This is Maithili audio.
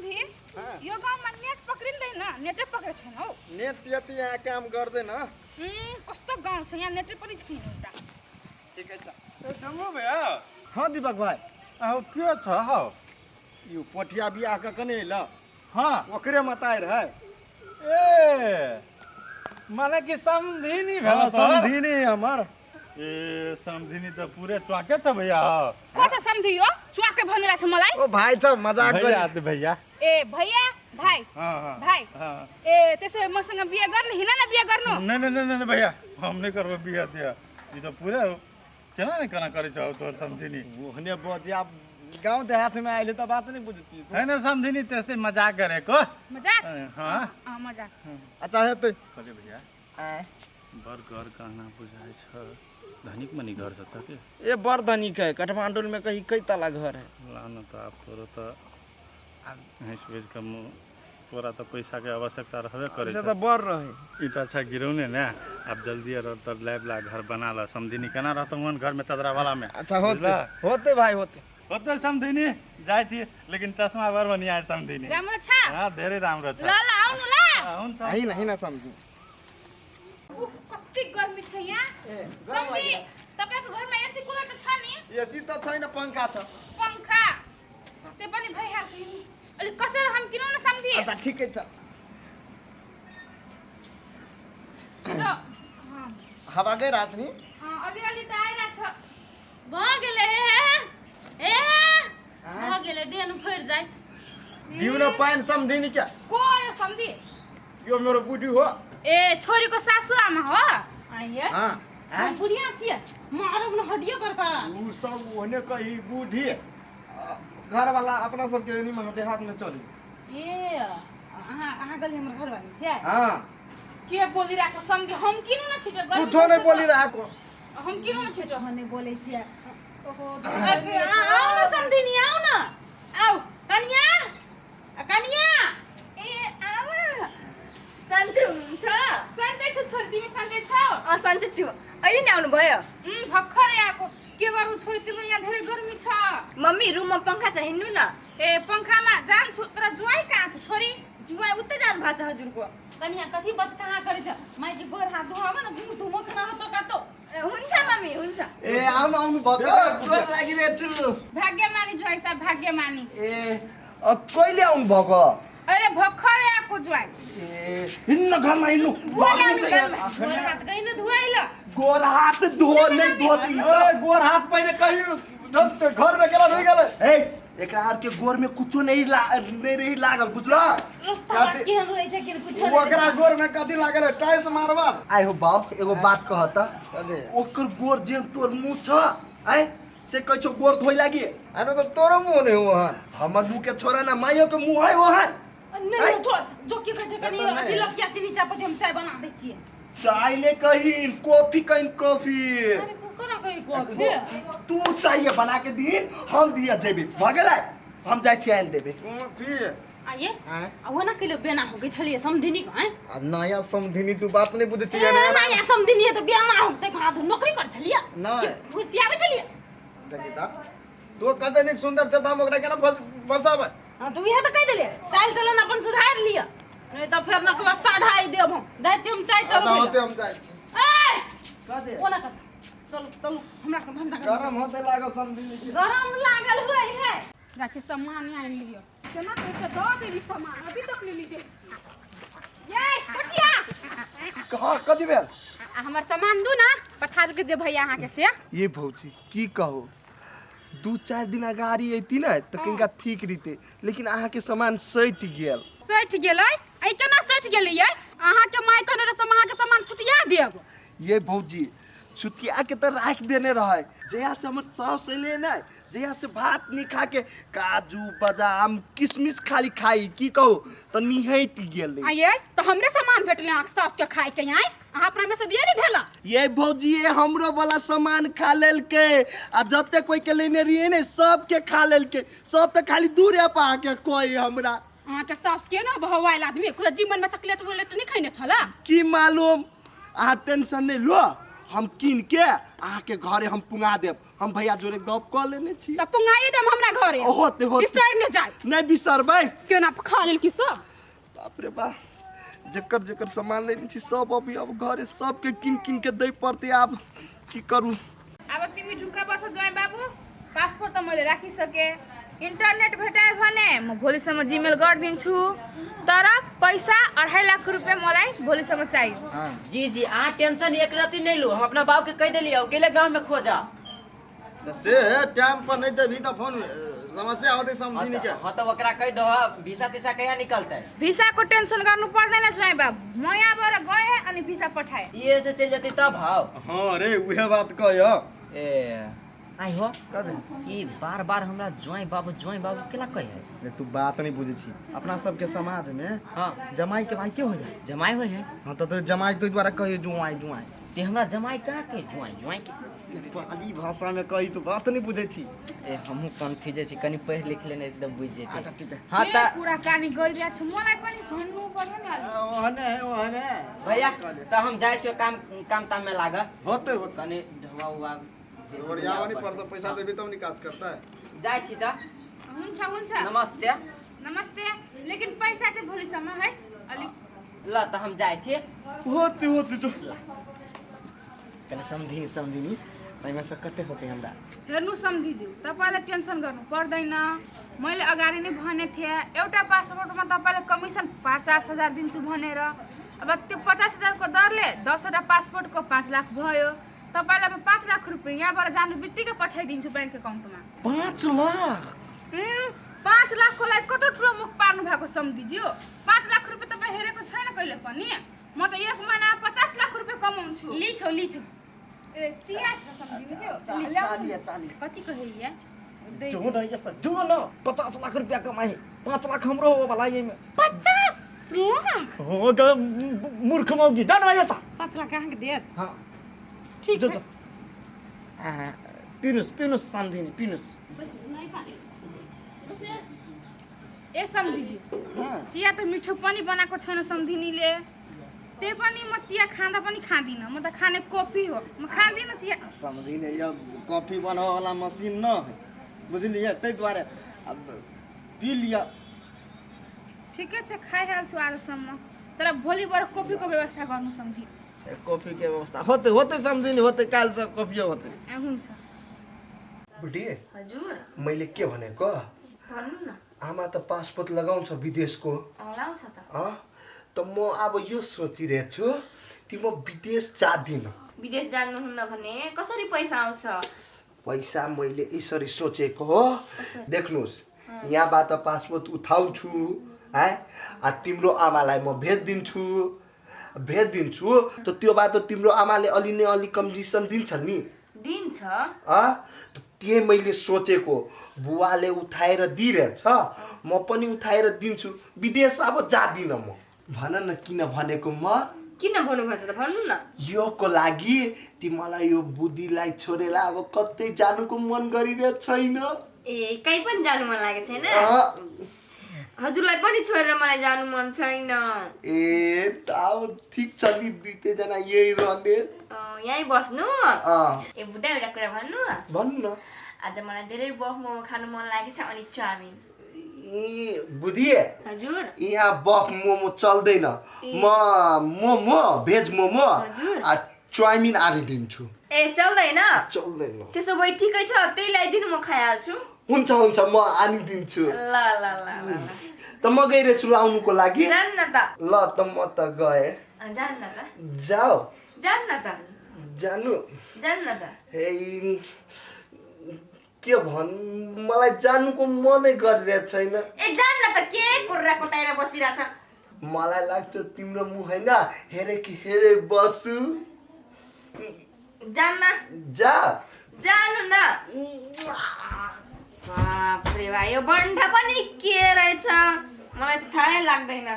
समधी, यो गाउँमा नेट पक्रिँदैन, नेटै पक्रे छैन हौ। नेट त्यति यहाँ काम गर्दैन। कस्तो गाउँ छ यहाँ, नेटै पनि छैन एउटा। ठिकै छ। ए शम्भु भैया। हाँ दीपक भाइ। अहो के छ हौ? यो पोठिया बियाह कऽ कने ल। ओकरे मताइ रहै। ए माने कि समधिनी भेल? हाँ, समधिनी हमर। ए समधिनी त पूरे च्वाके छ भैया। को छ समधी यो चुवाके भनिरहेको छ मलाई? ओ भाइ छ, मजाक भैया गरी। त भैया। ए भैया भाइ? हाँ हाँ। भाइ। हाँ। ए त्यसो भए मसँग बिहे गर्ने हिँड न, बिहे गर्नु। नहीं नहीं नहीं नहीं भैया, हम नहीं करबो बिया तिया। ई त पूरे केना ने केना करै छौ तोर समधिनी। ओहने बजिया गाउँ देहातमे आइले त बात नहीं बुझै छी। है न समधिनी, त्यस्तै मजाक गरेको। मजाक? हाँ। अँ मजाक। अच्छा हेतै। कथी भैया? आँय? बड़ घर कहना बुझाइ छ, धनिक मनी घर छ त के? ए बड़ धनिक है, काठमांडू में कहीं कई तला घर है। लान त आब तोरो त हँसि बेच के मुँह, तोरा त पैसा के आवश्यकता रहबे करै से छ। त बड़ रहे। ई त अच्छा गिरौने ने, आब जल्दी रह त लाइब ला घर बना ला। समधिनी केना रहतौ ओहन घर में, चदरा वाला में? अच्छा होते। बुझला? होते भाइ होते। होते समधिनी, जाइ छी, लेकिन चश्मा बड़ बढ़िया है समधिनी। राम्रो छ? हाँ, धेरै राम्रो छ। ल ल आउनु ल। हाँ, हुन्छ। हिँड हिँड समझी। उफ कति गर्मी छ यहाँ। समधी, तपाईँको घरमा एसी कुलर त छ नि? एसी त छैन, पंखा छ। पंखा त्यो पनि भइहाल्छ। अलिक कसेर हम किनौँ न समधी। अच्छा ठिकै छ। छिटो। अँ, हावा गइरहेछ नि? अँ, अलिअलि त आइरहेछ। भऽ गेलै हे, ए भऽ गेलै, डेन उखड़ि जाय। दिउ न पानि समधिनी क्या। को हो यो समधी? यो मेरो बुढी हो। ए छोरीको सासु आमा हो? आइए। हाँ। हम बुढ़िया छियै, मारब न हड्डियो कर कर। उ सब ओहने कही बूढ़ी घरवाला अपना सबके एनी में देहात में चली। ए अहाँ अहाँ गली हमर घरवाली छियै? हाँ। के बोलिरहेको सम्झे, हम किन न छिटो गर्मी कुछो नहीं कस्तो छ? बोलिरहेको। हम किन न छिटो भने बोलै छियै। ओहो। आउ न समधिनी, आउ न, आउ कनिया, कनिया। ए आमा, सन्चै हुनुहुन्छ? सन्चै छु छोरी, तिमी सन्चै छौ? अँ सन्चै छु। अहिले नै आउनुभयो? भर्खरै आएको। के गर्नु छोरी तिम्रो, यहाँ धेरै गर्मी छ। मम्मी रुममा पंखा छ, हिँड्नु न। ए पंखामा जान्छु, तर जुवाई कहाँ छ छोरी? जुवाई उतै जानु भएको छ हजुरको। कनिया कथी बात कहाँ करै छ? माइके गोर हात धोआब न, मुँह धुमो खाना होतो कातो। ए, हुन्छ मम्मी हुन्छ। ए आउनु आउनु भएको, जोर लागिरहेको छु। भाग्यमानी ज्वाइँ साहब, भाग्यमानी। ए कहिले आउनु भएको? अरे भर्खरै आएको ज्वाइँ। ए हिँड्न घरमा हिँड्नु। बुवा ल्याउनु गर्मी छ यहाँ। घरमा। गोर हात गइन धुवाइल। गोर हात धो नहीं धोती ए गोर हात पहिने कहीं घर में केना ढुकि गेलै? ए एकरा आर के गोर में कुछो नहीं ला नहीं रही लागल, बुझला? रास्ता बाट केहन रहै छै कि कुछो नहि। ओकरा गोर में कथी लागल है? Tiles marble. आइ हो बाउ, एगो बात कह त। कथी? ओकर गोर जेन तोर मुंह छ, आय से कहै छौ गोर धोइ लागी? अरे तो तोरो मुंह नहीं हुआ। हमर मुंह के छोड़ा ना, माइयो के मुंह है ओहन। नहि छोड़, जो की कहै छै कनि अथी लकिया चीनी चायपत्ती हम चाय बना दै छियै। चाय ने कहिन, कॉफी कहिन, कॉफी। अरे कोना कही कॉफी? तू चाहिए बना के दीन, हम दिया जेबे भ गेलै, हम जाइ छी आनि देबे। कॉफी। आइए। आँय? आ ओना कहियो बेना हो गई छलियै समधिनी के, आँय? अब नया समधिनी, तू बात नहीं बुझै छी। ए, नया समधिनी है तऽ बेना हो गई, कहाँ तू नौकरी कर छलियै? नहि। कि फुसियाबै छलियै? देखी त तो कते नीक सुंदर छ त हम ओकरा केना फस फसाबै? हाँ तऽ उएह तऽ कहि देलियै, चालि चलन अपन सुधारि लिअ, नहि तऽ फेर नकबा साढ़ाइ देब हम। जाइ छी हम चाय अच्छा चढ़बै होते, हम जाइ छी। ए कथी? ओना कथा, चलू चलू, हमरा से भनसा घर गरम होते लागल समधिनी के। गरम लागल हुए है। जाके सामान आनि लिअ, केना कैसे दऽ देली सामान, अभी तक ले लीजिए। ये पटिया। कहाँ कथी भेल? आ हमर सामान दू ना, पठा देलकै जे भैया अहाँके से। ये भौजी की कहो, दू चारि दिन अगाड़ी अयती ने तऽ कनिका ठीक रहितै, लेकिन अहाँके सामान सटि गेल। सठि गेलै? ऐ केना सठि गेलै यै? अहाँके माय कहने रहै हम अहाँके सामान छुटिया देब। ये भौजी छुतिया के तऽ राखि देने रहै, जहिया से हमर साउस एलै ने, जहिया से भात नहीं खा के काजू बादाम किशमिश खाली खाई, की कहू तऽ निहटि गेलै। आइए तऽ हमरे सामान भेटलै अहाँके साउस के खाय के? आइ अहाँ अपना में से दिए नहीं भेला? ये भौजी ये हमरो वाला सामान खा लेलकै, आ जते कोई के लेने रहिए ने सबके खा लेलकै, सब तऽ खाली दूरे पर आके कोई हमरा। अहाँके साउस के ने बहवाइल आदमी कोई जीवन में चॉकलेट वॉकलेट नहीं खैने छला। की मालूम। अहाँ टेंशन नहीं लो, हम कीन के अहाँके घरे हम पुंगा देब। हम भैया जोरे गप कऽ लेने छी। त पुंगाई दम हमरा घरे। होते होते। बिसर ने जाय। नहि बिसरबै। केना खा लेल की सब? बाप रे बा, जकर जकर सामान लेने छी सब अभी अब घरे सबके किन किन के दै पड़तै। आब की करू? अब तिमी ढुक्क बस ज्वाइँ बाबु, पासपोर्ट त मैले राखिसकेँ, इन्टरनेट भेटायो भने म भोलिसम्म जिमेल गरिदिन्छु, तर पैसा 2.5 लाख रुपियाँ मलाई भोलिसम्म चाहियो। जी जी, अहाँ टेंशन एक रत्ती नहीं लू, हम अपना बाबू के कह देलियै, गेले गांव में खोजा। तऽ से टाइम पर नहीं देबही तऽ फोन समस्या होतै समझी के। हाँ तो ओकरा कह दो भिसा तिसा कहिया निकलतै? भिसाको टेंसन गर्नु पर्दैन ज्वाइँ बाबु, म यहाँबाट गएँ अनि भिसा पठाएँ। ये से चलि जेतै तब हाउ। हाँ रे उहे बात कह। ए आई हो, ई बार बार हमरा ज्वाइँ बाबू केला कहै है? रे तू बात नहीं बुझै छी, अपना सबके समाज में हाँ जमाई के भाई के होइ है? जमाई होइ है। हाँ तो जमाई के द्वारा कहियो जुआई जुआई। ते हमरा जमाई कहाँ के जुआई जुआई के? पाली भाषा में कही तू बात नहीं बुझै छी। ए हमहूँ कन्फ्यूज छी, कनी पढ़ि लिख लेने तऽ बुझि जेतै। अच्छा ठीक है। हाँ के तऽ कुराकानी गरिरहेको छु, मलाई पनि भन्नु पर्यो नि अलि। ओहने ओहने भैया तऽ हम जाइ छियो काम काम ताम में लागल। होते होते कनी ढोआ उआ बढ़िया नहीं पड़ता, पैसा देबी तब नहीं काज करता है। जाइ छी तऽ। हुन्छ हुन्छ। नमस्ते। नमस्ते, लेकिन पैसा चाहिँ भोलिसम्म है अलिक। ल तऽ हम जाइ छी। होते होते जो कने समधिनी समधिनी एहिमे से कते होते हमरा? हेर्नु सम्धिज्यू, तपाईँलाई टेन्सन गर्नु पर्दैन, मैले अगाडि नै भनेको थिएँ एउटा पासपोर्टमा तपाईँलाई कमिसन 50,000 दिन्छु भनेर। अब त्यो 50,000को दरले 10वटा पासपोर्टको 5 लाख भयो। तपाईँलाई म 5 लाख रुपियाँ यहाँबाट जानु बित्तिकै पठाइदिन्छु ब्याङ्क एकाउन्टमा। 5 लाख? 5 लाखको लागि कत्रो ठुलो मुख पार्नु भएको सम्धिज्यू? 5 लाख रुपियाँ तपाईँ हेरेको छैन कहिले पनि। म त एक महिना 50 लाख रुपियाँ कमाउँछु। लिछौ लिछौ। ए चिया छ सम्धिज्यू? चाली कति कहैया? जो न यस्ता जो न 50 लाख रुपया कमाई, 5 लाख हमरो हो वाला एहिमे। 50 लाख? हो ग मूर्ख मौगी डन यस्ता। 5 लाख अहाँके देत? हाँ ठीक जो है। जो पिनुस पिनुस समधिनी पिनुस। ए सम्धिज्यू, हाँ चिया त मिठो पनि बनाएको छैन सम्धिनीले, त्यही पनि म चिया खाँदा पनि खाँदिनँ, म त खाने कॉफी हो, म खाँदिनँ चिया। समधिनी यो कॉफी बनावे वाला मशीन न है बुझलियै, ताहि दुआरे अब पी लिअ। ठिकै छ, खाइहाल्छु आजसम्म, तर भोलिबाट कॉफीको व्यवस्था गर्नु सम्धि। कॉफी के व्यवस्था होते होते समधिनी होते, काल्हि से कॉफियो होते। ए हुन्छ। बुढी हजुर मैले के भनेको? भन्नु न। आमा त पासपोर्ट लगाउँछ विदेशको। लाउँछ त। त म अब यो सोचिरहेको छु कि म विदेश जाँदिनँ। विदेश जानुहुन्न भने कसरी पैसा आउँछ? पैसा मैले यसरी सोचेको हो, देख्नुहोस् यहाँबाट पासपोर्ट उठाउँछु है, आ तिम्रो आमालाई म भेजिदिन्छु भेजिदिन्छु त त्योबाट तिम्रो आमाले अलि न अलि कन्डिसन दिन्छ नि। दिन्छ। त त्यही मैले सोचेको, बुवाले उठाएर दिइरहेछ म पनि उठाएर दिन्छु, विदेश अब जाँदिनँ म। भन न किन भनेको म? किन भन्नुभएको छ त भन्नु न। योको लागि ती मलाई यो बुद्धिलाई छोडेर अब कतै जानुको मन गरिरहेको छैन। ए कहीँ पनि जानु मन लागेको छैन? हजुरलाई पनि छोडेर मलाई जानु मन छैन। ए त अब ठिक छ नि, दुईजना यही रहने। यहीँ बस्नु। ए बुढा एउटा कुरा भन्नु। भन्नु न। आज मलाई धेरै बफ मोमो खानु मन लागेको छ अनि चाउमिन। ए बुद्धि हजुर यहाँ बफ मोमो चल्दैन, म मोमो भेज मोमो आ चाउमिन आनिदिन्छु। ए चल्दैन? चल्दैन। त्यसो भए ठिकै छ, त्यही ल्याइदिनु म खाइहाल्छु। हुन्छ हुन्छ म आनिदिन्छु। ल ल ल ल त म गइरहेछु लाउनुको लागि। जान्न त। ल त म त गएँ। जान्न त। जाऊ। जान्न त। जानु। जान्न त। ए के भन्, मलाई जानुको मनै गरिरहेको छैन। ए जान्न त, के कुर्रा कोटाएर बसिरहेछ? मलाई लाग्छ तिम्रो मुख हैन हेरे कि हेरे बस्छु। जान्न। जा। जानु न। बापरे भाइ, यो बन्ठा पनि के रहेछ, मलाई थाहै लाग्दैन।